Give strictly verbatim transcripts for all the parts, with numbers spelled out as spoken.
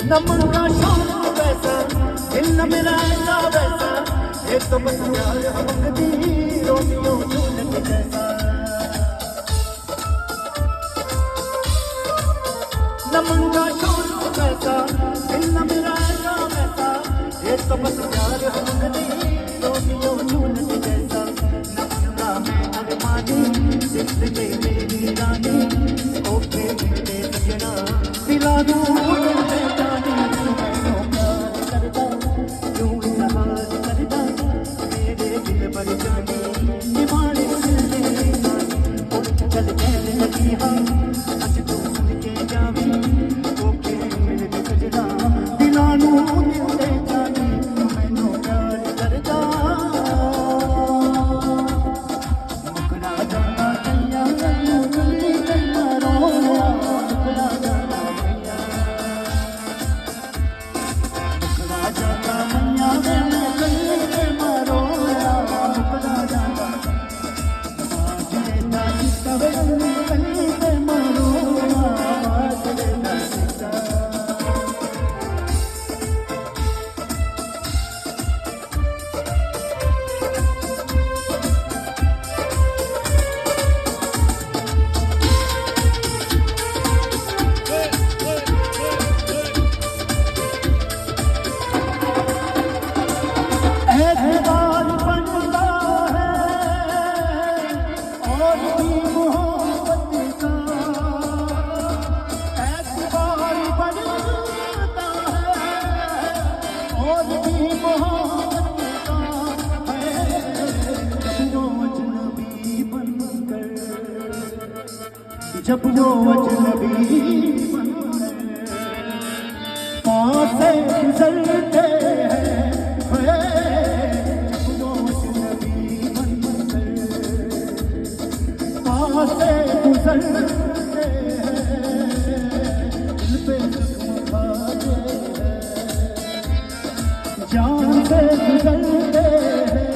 न मंगा शौक पैसा, दिल न मेरा ऐसा वैसा, ये तो बस प्यार हम दी रोमियो जूलियट जैसा। न मंगा शौक पैसा, दिल न मेरा ऐसा वैसा, ये तो बस प्यार हम दी रोमियो जूलियट जैसा। न मंगा मैं अरमानी, जिंदगी मेरी रानी, ओ प्रेम दे सजना, दिला दूं दिल दे जानी, तू मैनू प्यार करदा, क्यों इजहार करदा, मेरे दिल पर जानी, निमाणे दिल दे जानी, ओ चल कहन लगी हाँ, अज तू सुन के जावी, ओ प्रेम दे सजना, दिला नू दिल दे जानी, तू मैनू प्यार करदा। जब वो अजनबी बनकर पास से गुजरते हैं, जब वो अजनबी बनकर पास से गुजरते हैं, दिल पे जख्म खाते हैं, जान से गुजरते हैं,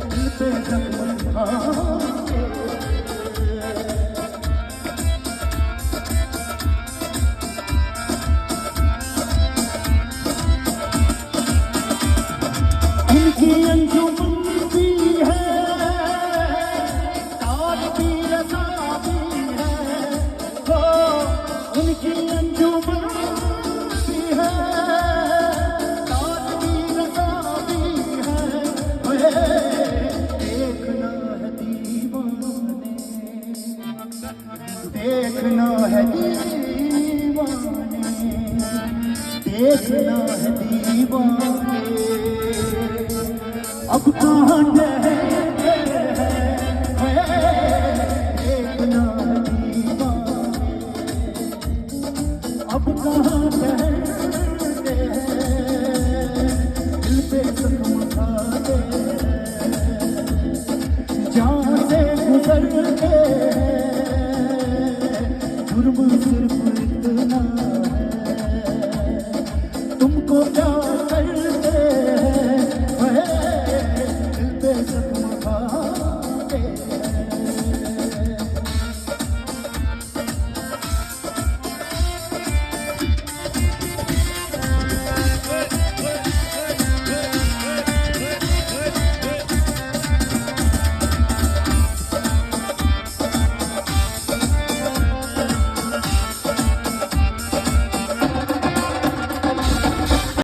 दिल पे जख्म खाते हैं। उनकी अंजुमन भी है, ताज भी रजा भी है, हो, उनकी अंजुमन भी है, ताज भी रजा भी है, हे, देखना है दीवाने। देखना है दीवाने, देखना है दीवाने, अब कहाँ ठहरते हैं, देखना है दीवाने, अब कहाँ ठहरते हैं, दिल पे जख्म खाते हैं। जहाँ से गुजरते हैं, जुर्म सिर्फ इतना है, तुमको क्या